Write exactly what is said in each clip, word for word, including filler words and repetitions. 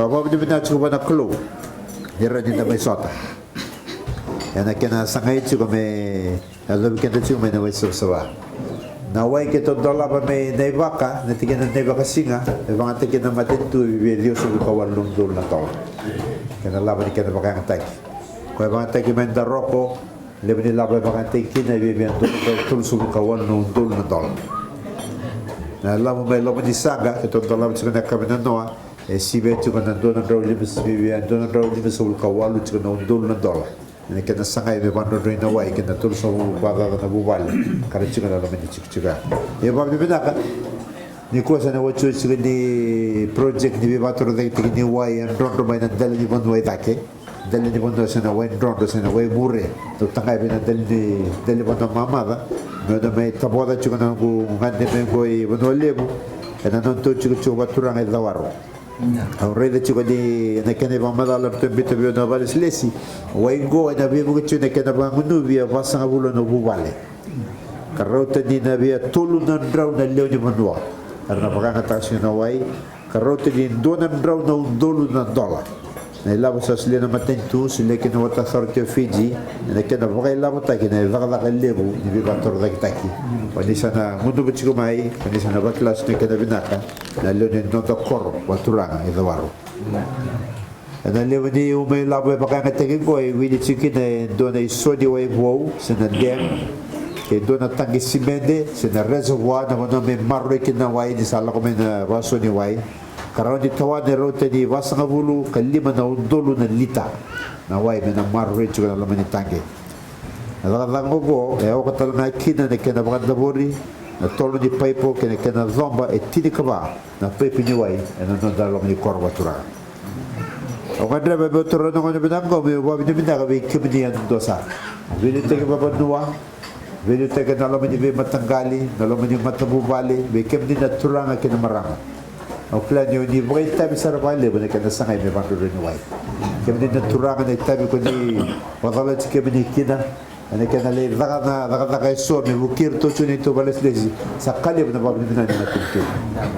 Vakavinavinaka tiko vua na Kalou ni rawa ni da mai sota. Ena kena sagai tiko me yacovi keda tiko mai na wai savasava. Na wai keitou dolava mai Naivaka, na tikina Naivakasiga, e vakayagataki na matanitu e via ciwasagavulu ka walu na udolu na dola. Kena lava ni kena vakayagataki. Koya e vakayagataki mai Daroko, levu ni lavo e vakayagataki kina e via, via dua na drau tolusagavulu ka walu na udolu na dola. Na lavo mai Lomanisaqa, keitou dolava tiko na yakavi nanoa, e sivia tiko na dua na drau lima, sivia dua na drau limasagavulu ka walu tiko na udolu na dola. Ena kena sagai me vakadrodroi na wai kei na tolusagavulu vakacaca na vuvale ka ra tiko na loma ni tikotiko ya. Ia vakavinavinaka, nikua sa na otioti tiko ni project ni veivakatorocaketaki ni wai e drodro mai na dela ni vanua i cake. Dela ni vanua se na wai drodro se na wai vure. Dau tagai vei na dela ni, dela ni vanua mamaca. Me da mai tavoca tiko na noqu gade mai qo i Vanua Levu. Ena noda tou tikotiko vakaturaga i Cawaro. Au raica tiko ni ena kena ivakamacala eratou biuta vei au na vakalesilesi. Wai qo ena veivuke tiko na kena vakagunuvi e vasagavulu na vuvale. Ka rauta ni na via tolu na drau na lewe ni vanua era na vakayagataka tiko na wai. Ka rauta ni dua na drau na udolu na dola. Na ilavo sa solia na matanitu, solia kina na Water Authority of Fiji, ena kena vakailavotaki na icakacaka levu ni veivakatorocaketaki. Ko ni sa na gunuva tiko mai, ko ni sa na vakila tiko na kena vinaka na lewe ni noda koro vakaturaga i Cawaro. Ena levu ni uma ilavo e vakayagataki qo e wili tiko kina e dua na iso ni wai vou se na dam, kei dua na taqi simede se na reservoir, na vanua me maroroi kina na wai ni sa lako mai na vakaso ni wai. Ka rawa ni tawana e rauta ni vasagavulu ka lima na udolu na lita na wai me na maroroi tiko na loma ni taqi. Na cakacaka oqo e oka tale ga kina na kena vakadavori na tolo ni paipo kei na kena coba e tinikava na paipi ni wai ena noda loma ni koro vakaturaga. Au gadreva meu taura na gauna vinaka oqo meu vakavinavinaka vei kemuni yadudua sara. Veiliutaki vakavanua, veiliutaki ena loma ni veimataqali, na loma ni matavuvale, vei kemuni na turaga kei na marama. Au kila ni o ni vakaitavi sara vakalevu na kena sagai me vakadrodroi na wai. Kemuni na turaga, na itavi ko ni vakacalati kemuni kina ena kena lai caka na cakacaka eso me vukei iratou tiko na neitou vakalesilesi. Sa ka levu na vakavinavinaka ni matanitu.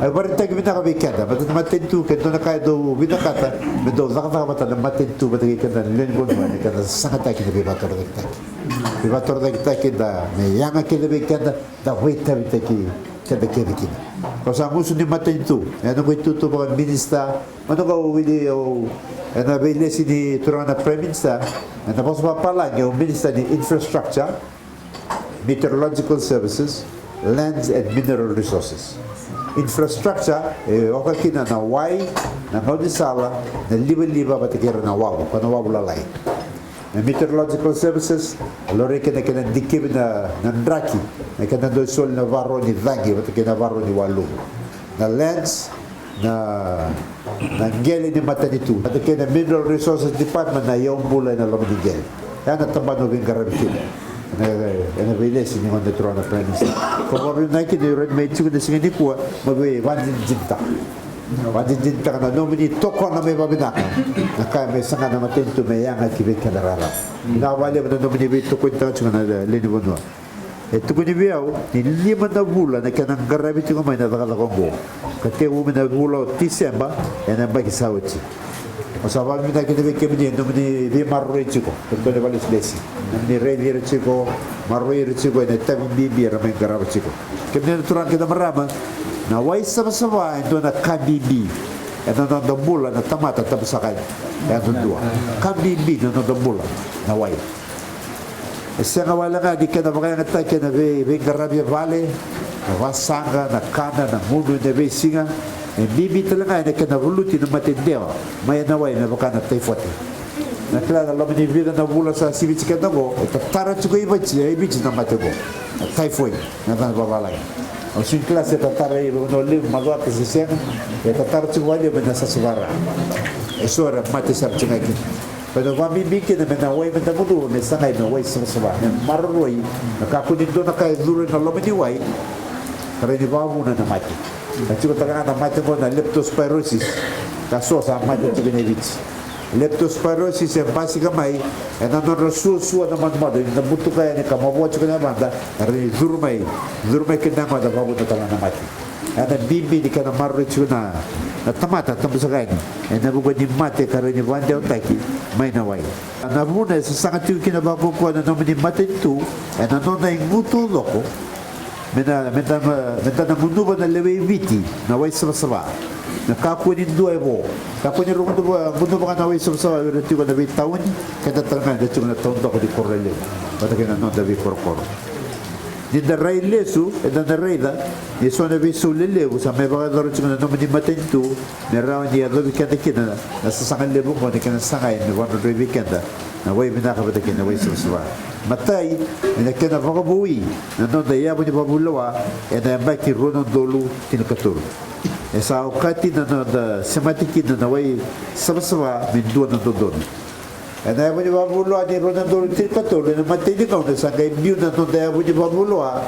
Au vakaraitaki vinaka vei keda, baleta na matanitu ke dua na ka e dau vinakata me dau cakacaka vata na matanitu vata kei keda na lewe ni vanua ena kena sasagataki na veivakatorocaketaki. Veivakatorocaketaki da me yaga kece vei keda, da veitavitaki keda kece kina. Kau sa gusu ni matanitu, ena noqu itutu vakaminista, mada qo au wili au ena veilesi ni turaga na Prime Minister, ena vosa vakapalagi au Minister ni Infrastructure, Meteorological Services, Lands and Mineral Resources. Infrastructure e oka kina na wai, na gaunisala, na livaliva vata kei ira na wavu, ko na wavu lalai. Na Meteorological Services e laurai kina na kena dikevi na, na draki, na kena dau soli na varo ni cagi vata kei na varo ni waluvu. Na lands, na, na qele ni matanitu, vata kei na Mineral Resources Department, na iyau bula ena loma ni qele. Ya na tabana au veiqaravi kina ena, ena veilesi ni gauna turaga na Prime Minister. Ko vakavinavinaka kina ni rawa ni mai tiko na siga nikua, mo veivakadinadinataka, vakadinadinataka na nomuni tokona mai vakavinaka na ka me saga na matanitu me yaga ki vei keda raraba. Vinaka vakalevu na nomuni veitokonitaka tiko na lewe ni vanua. E tukuni vei au ni lima na vula na kena qaravi tiko mai na cakacaka oqo, ka tekivu mai na vula o Tiseba ena yabaki sa oti. Au sa vakavinavinaka kina vei kemuni na nomuni veimaroroi tiko, kemuni na vakalesilesi, nomuni raici ira tiko, maroroi ira tiko ena itavi bibi era mai qarava tiko. Kemuni na turaga kei na marama, na wai savasava e dua na ka bibi ena noda bula na tamata, tabusaka yadudua. Ka bibi na noda bula na wai. E sega wale ga ni kena vakayagataki ena vei, veiqaravi e vale, na vasaqa, na kana, na gunu ena veisiga. E bibi tale ga ena kena valuti na mate dewa mai ena wai me vaka na taifote. Na kila na loma ni vica na vula sa sivi tiko keda oqo, e tatara tiko i Viti, e Viti na mate oqo. Na typhoid, na yacana vavalagi. Au sega ni kila se tatara i Vanua Levu, Macuata se sega, e tatara tiko vakalevu mai na Sasavara. Eso era mate sara tiko ga kina. Baleta vakabibi kina me na wai me da gunuva me sagai me wai savasava, me maroroi, me kakua ni dua na ka e curu ena loma ni wai ka rawa ni vakavuna na mate. Ka tiko tale ga na mate oqo na leptospirosis, ka so sa mate tiko ena Viti. Leptospirosis e basika mai ena nodra suasua na madumadu, ni da butuka yani ka mavoa tiko na yavada, e rawa ni curu mai, curu mai kina na yagoda, vakavuna tale ga na mate. Ena bibi ni kena maroroi tiko na, na tamata, tabu saka yani ena vuku ni mate ka rawa ni vakadewataki mai na wai. Na vuna e sasaga tiko kina vakaukauwa na nomuni matanitu ena noda igu taucoko, me na, me da, me da na gunuva na lewe i Viti na wai savasava. Me kakua ni dua e vo. Kakua ni rau gunuva, gunuva ga na wai savasava o ira tiko na veitauni, keda tale ga eda tiko na taudaku ni koro lelevu vata kei na noda veikorokoro. Ni da rai lesu, eda na raica ni so na veisau lelevu sa mai vakayacora tiko na nomuni matanitu me rawa ni yacovi keda kina na sasaga levu oqo ni kena sagai me vakadrodroi vei keda na wai vinaka vata kei na wai savasava. Matai, ena kena vakavoui na noda yavu ni vakavulewa ena yabaki rua na udolu tinikatolu. E sa okati na noda semati kina na wai savasava me dua na dodonu. Ena yavu ni vakavulewa ni rua na udolu tinikatolu, ena imatai ni gauna sa qai biu na noda yavu ni vakavulewa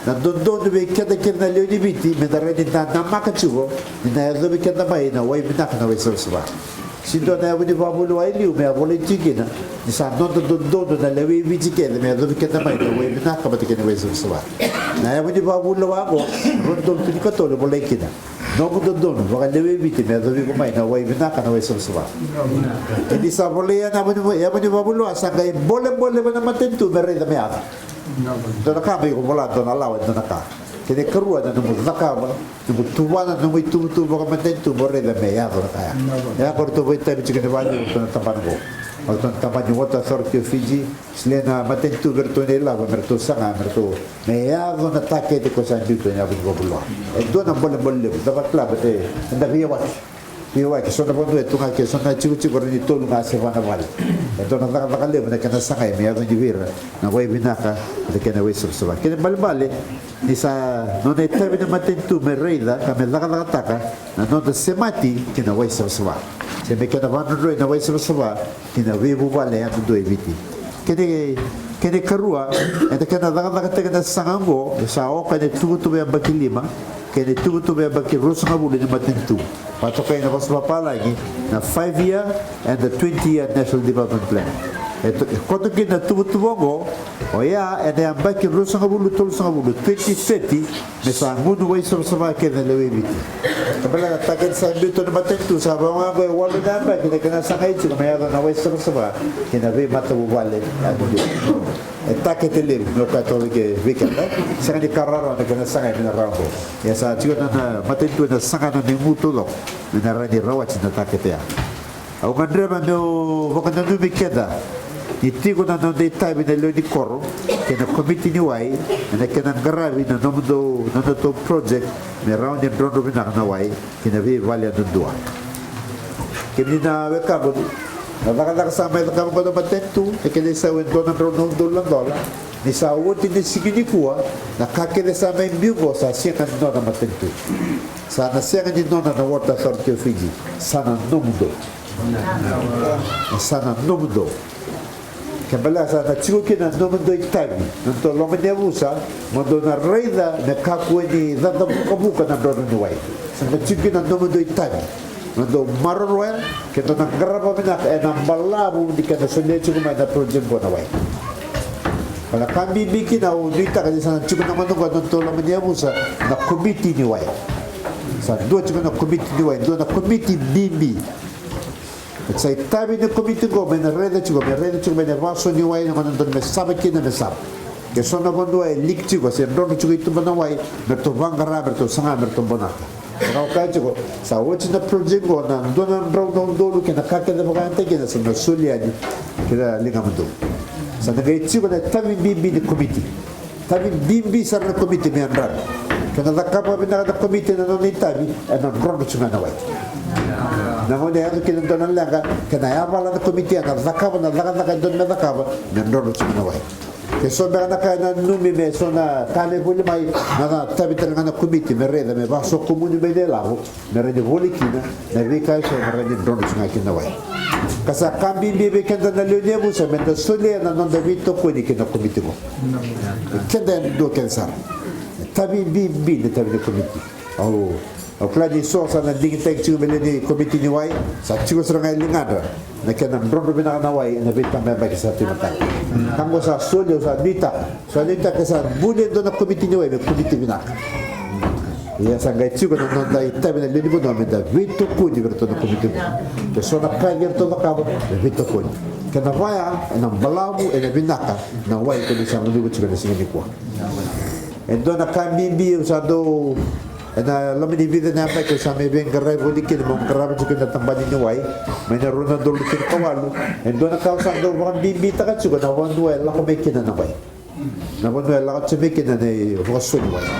na dodonu vei keda kece na lewe ni Viti me da rawa ni da namaka tiko ni na yacovi keda mai na wai vinaka, na wai savasava. Sega ni dua na yavu ni vakavulewa e liu me a volai tiko kina ni sa noda dodonu na lewe i Viti kece me yacovi keda mai na wai vinaka vata kei na wai savasava. Na yavu ni vakavulewa oqo, rua na udolu tinikatolu, e volai kina: Noqu dodonu vakalewe i Viti me yacovi iko mai na wai vinaka, na wai savasava. Ia ni sa volai na yavu ni, yavu ni vakavulewa, sa qai bolebole vei na matanitu me raica me yaco. Dua na ka me iko vola, dua na lawa, dua na ka. Kena ikarua, na nomu cakava, nomu tuvana na nomu ituvatuva vakamatanitu mo raica me yaco na ka ya. Ia ko ratou vakaitavi tiko ni vale, o ratou na tabana oqo, o ratou na tabana ni Water Authority of Fiji. Solia na matanitu vei ratou na ilavo me ratou saga, me ratou, me yaco na takete ko sa biuta ena yavu ni vakavulewa. E dua na bolebole levu, da vakila baleta eda veiyawaki. Veiyawaki, so na vanua e tu ga ke, so na tikotiko rawa ni tolu ga se va na vale. E dua na cakacaka levu na kena sagai me yaco ni vei ira na wai vinaka, na kena wai savasava. Kena ibalebale ni sa nona itavi na matanitu me raica ka me cakacakataka na noda semati ki na wai savasava, se me kena vakadrodroi na wai savasava ki na veivuvale yadudua e Viti. Kena, kena ikarua, ena kena cakacakataki na saga oqo, e sa oka ena ituvatuva yabaki lima kei na ituvatuva yabaki ruasagavulu ni matanitu. Vakatokai na vosa vapalagi na five year and the twenty year National Development Plan. E to-, e koto kina na tuvatuva oqo, oya ena yabaki ruasagavulu tolusagavulu, twenty thirty, me sa gunu wai savasava kece na lewe i Viti. Ka baleta na takete sa biuta na matanitu, sa vaka ga oqo e walu na yabaki na kena sagai tiko me yaco na wai savasava ki na veimatavuvale yadudua. E takete levu, me vaka e toka vei keda, sega ni ka rawarawa na kena sagai me na rawa oqo. Ia sa tiko na, na matanitu ena saga na igu taucoko me na rawa ni rawati na takete ya. Au gadreva meu vakananumi keda ni tiko na noda itavi na lewe ni koro kei na komiti ni wai ena kena qaravi na nomudou, na nodatou project me rawa ni drodro vinaka na wai ki na veivale yadudua. Kemuni na wekaqu, na cakacaka sa mai cakava oqo na matanitu, e kena isau e dua na drau na udolu na dola. Ni sa oti na siga nikua, na ka kece sa mai biu oqo sa sega ni nona na matanitu. Sa na sega ni nona na Water Authority of Fiji. Sa na nomudou. Sa na nomudou. Ke baleta sa na tiko kina na nomudou itavi, na nodatou loma ni yavusa, mo dou na raica me kakua ni cacavukavuka na drodro ni wai. Sa na tiko kina na nomudou itavi, mo dou maroroya, ke dou na qarava vinaka ena balavu ni kena solia tiko mai na project oqo na wai. Ka na ka bibi kina au nuitaka ni sa na tiko na gauna oqo ena nodatou loma ni yavusa na komiti ni wai. Sa dua tiko na komiti ni wai, dua na komiti bibi. Sa itavi ni komiti oqo me na raica tiko, me raica tiko me na vaso ni wai na gauna dodonu me sava kina me sava. Ke so na vanua e leak tiko se drodro tiko i tuba na wai, me ratou vaqara, me ratou saga, me ratou bonata. Ka au kaya tiko, sa oti na project oqo na dua na drau na udolu kei na ka kece vakayagataki kina sa na soli yani ki na ligamudou. Sa na qai tiko na itavi bibi ni komiti. Itavi bibi sara na komiti me yadravi. Ke na cakava vinaka na komiti na nona itavi, ena drodro tiko ga na wai. Na gauna e yaco kina dua na leqa, ke na yavala na komiti ena cakava na cakacaka e dodonu me cakava, me drodro tiko ga na wai. Ke so beka na ka ena nanumi me so na ka me voli mai, na, na itavi tale ga na komiti me raica me vasokomuni mai na ilavo, me rawa ni voli kina na veika eso me rawa ni drodro tiko ga kina na wai. Ka sa ka bibi vei keda na lewe ni yavusa me da solia na noda veitokoni ki na komiti oqo. Keda yadua kece sara. Itavi bibi na itavi ni komiti. Au, au kila ni so sa na digitaki tiko me lewe ni komiti ni wai, sa tiko sara ga e ligadra na kena drodro vinaka na wai ena veitabayabaki sa tu e matai. Ka oqo sa soli, au sa nuitaka, sa nuitaka ke sa buli e dua na komiti ni wai me komiti vinaka. Ia sa qai tiko na noda itavi na lewe ni vanua me da veitokoni vei iratou na komiti. Ke so na ka e ratou cakava me veitokoni. Ke na vaya ena balavu, ena vinaka na wai ko ni sa gunuva tiko ena siga nikua. E dua na ka bibi au sa dau, ena loma ni vica na yabaki au sa mai veiqaravi voli kina meu qarava tiko na tabana ni wai mai na rua na udolu tinikawalu. E dua na ka au sa dau vakabibitaka tiko na vanua e lako mai kina na wai. Na vanua e lako tiko mai kina na ivakasoli wai.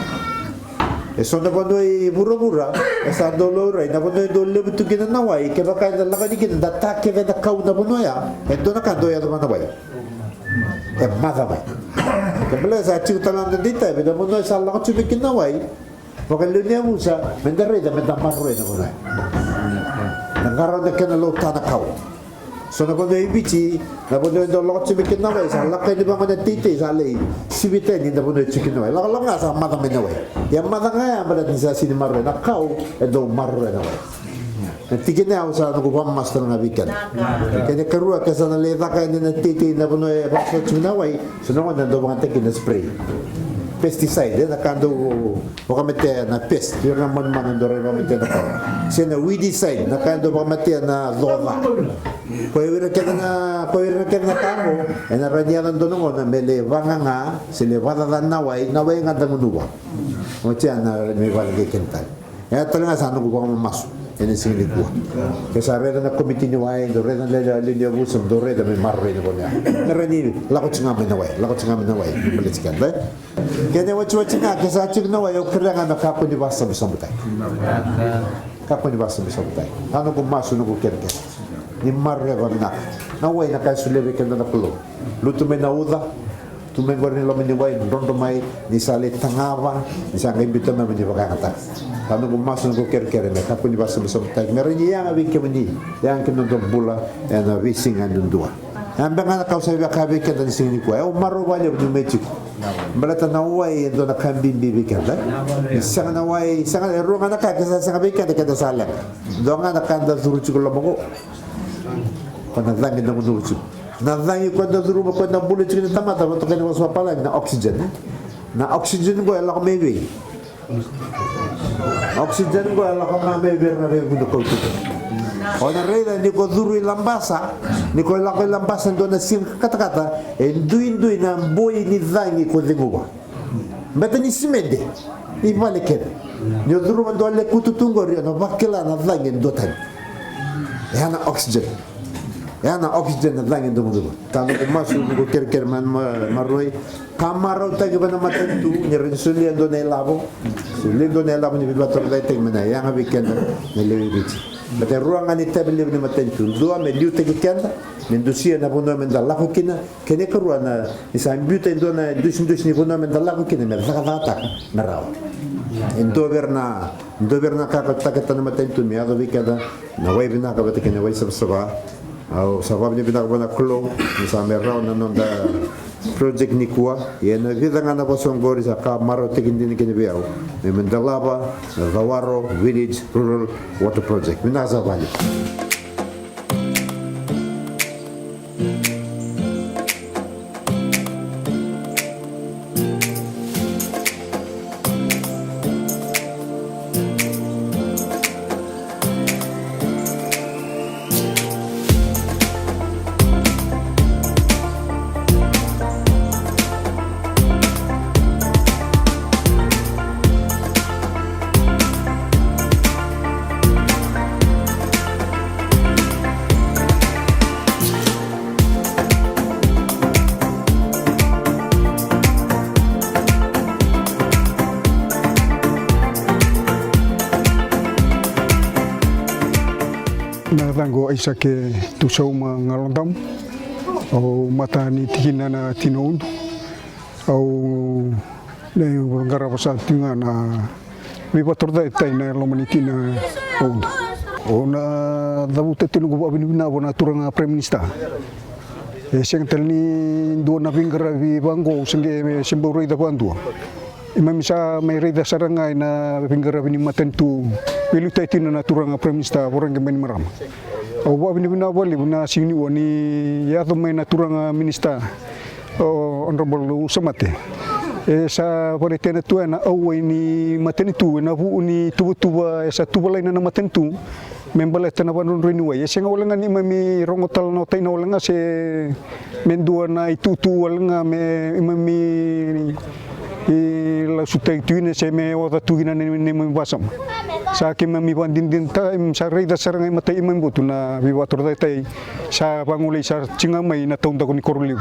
E so na vanua i vuravura e sa dau laurai, na vanua e dau levu tu kina na wai, kevaka eda lako yani kina da ta kece na kau na vanua ya, e dua na ka dau yaco vua na wai. E maca mai. Ke baleta sa tiko tale na noda itavi, na vanua e sa lako tiko mai kina na wai, vakalewe ni yavusa, me da raica me da maroroi na vanua ya. Na qarauna kena lauta na kau. So na vanua i Viti, na vanua e dau lako tiko mai kina na wai, sa lako yani vaqo na teitei, sa lai sivita yani na vanua e tiko kina na wai. Lakolako ga sa maca mai na wai. Ia maca ga ya baleta ni sa sega ni maroroi na kau, e dau maroroi na wai. Na tikina ya au sa noqu vakamasu tale ga vei keda. Kena ikarua, ke sa na lai caka yani na teitei na vanua e vakasota tiko na wai, so na gauna e dau vakayagataki na spray. Pesticide, e na ka dau vakamatea na pest, vei ira na manumanu dau rai vakamatea na kau. Se na weedicide, na ka e dau vakamatea na coca. Ko ira kece na, ko ira kece na ka qo, ena rawa ni yaco dua na gauna me lai vagaga se lai vakacaca na wai, na wai ga da gunuva. Oti ya na mai vale kei keda tale. E tale ga sa noqu vakamamasu ena siga nikua. Ke sa raica na komiti ni wai, dou raica na lewe ni yavusa, dou raica me maroroi na vanua ya. Me rawa ni lako tiko ga mai na wai, lako tiko ga mai na wai, baleti keda, e? Kena iwatiwati ga, ke sa tiko na wai, au kerea ga me kakua ni vakasabusabutaki. Kakua ni vakasabusabutaki. A noqu masu, noqu kerekere. Ni maroroi vakavinaka na wai, na ka e solia vei keda na Kalou. Lutu mai na uca, tu mai qori ni loma ni wai, drodro mai, ni sa lai tagava, ni sa qai biuta mai mo ni vakayagataka. A noqu masu, noqu kerekere me kakua ni vakasabusabutaki, me rawa ni yaga vei kemuni, yaga ki na noda bula ena veisiga yadudua. E a beka ga na ka au sa via kaya vei keda na siga nikua, e au marau vakalevu niu mai tiko. Baleta na wai e dua na ka bibi vei keda. Ni sega na wai, sega, e rua ga na ka ke sa sega vei keda, keda sa leqa. Dua ga na ka eda curu tiko loma qo. Ko na cagi eda gunuva tiko. Na cagi ko eda curuma, ko eda bula tiko ni tamata, vakatokai na vosa vapalagi na oxygen. Na oxygen qo e lako mai vei? Oxygen qo e lako ga mai vei ira na veivunikau tiko. O na raica ni ko curu i Labasa, ni ko lako i Labasa dua na siga katakata, e duidui na boi ni cagi ko ceguva. Beta ni simede i vale kece. Ni o curuma dua lekutu tu qori, o na vakila na cagi e duatani. E a na oxygen. E a na oxygen na cagi e dua. Ka noqu masu, noqu kerekere, ma, ma, maroroi. Ka marautaki vei na matanitu, ni rawa ni solia dua na ilavo. Solia dua na ilavo ni veivakatorocaketaki me na yaga vei keda na lewe i Viti. Beta e rua ga na itavi levu ni matanitu. Dua me liutaki keda, me dusia na vanua me da lako kina. Kena ikarua na, ni sa biuta e dua na dusidusi ni vanua me da lako kina me cakacakataka me rawa. E dua vei ira na, dua vei ira na ka ka takata na matanitu me yaco vei keda na wai vinaka vata kei na wai savasava. Au sa vakavinavinaka vua na Kalou ni sa mai rawa na noda project nikua. Ia na vica ga na vosa oqori sa ka marautaki dina kina vei au me, me dolava na Cawaro Village Rural Water Project. Vinaka saka vakalevu. Na yacaqu o Aisake Tusauma Galodamu. Au mata ni tikina na tina Udu. Au lai qarava saka tiko ga na veivakatorocaketaki na loma ni tina o Udu. Au na cavuta tiko noqu vakavinavinaka vua na turaga Prime Minister. E sega tale ni dua na veiqaravi vaqo au se qai se bau raica vakadua. Keimami sa mai raica sara ga ena veiqaravi ni matanitu veiliutaki tiko na turaga Prime Minister Voreqe Bainimarama. Au vakavinavinaka vakalevu na siga ni ua ni yaco mai na turaga minisita, o Honourable Usamate. E sa vakaraitaka tu ena auwai ni matanitu ena vuku ni tuvatuva e sa tuvalai na matanitu me baleta na vakadrodroi ni wai. E sega wale ga ni keimami rogo tale na otaina wale ga se me dua na itutu wale ga me keimami lausutaki tu kina se me oca tu kina na neimami vakasama. Sa keimami vakadinadinataka, sa raica sara ga e matai keimami votu na veivakatorocaketaki sa vagolei sa tiko ga mai na taudaku ni koro levu.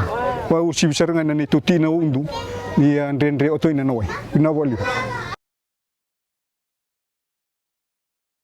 Vakauasivi sara ga na neitou tina o Udu ni a dredre oto ina na wai. Vinaka vakalevu.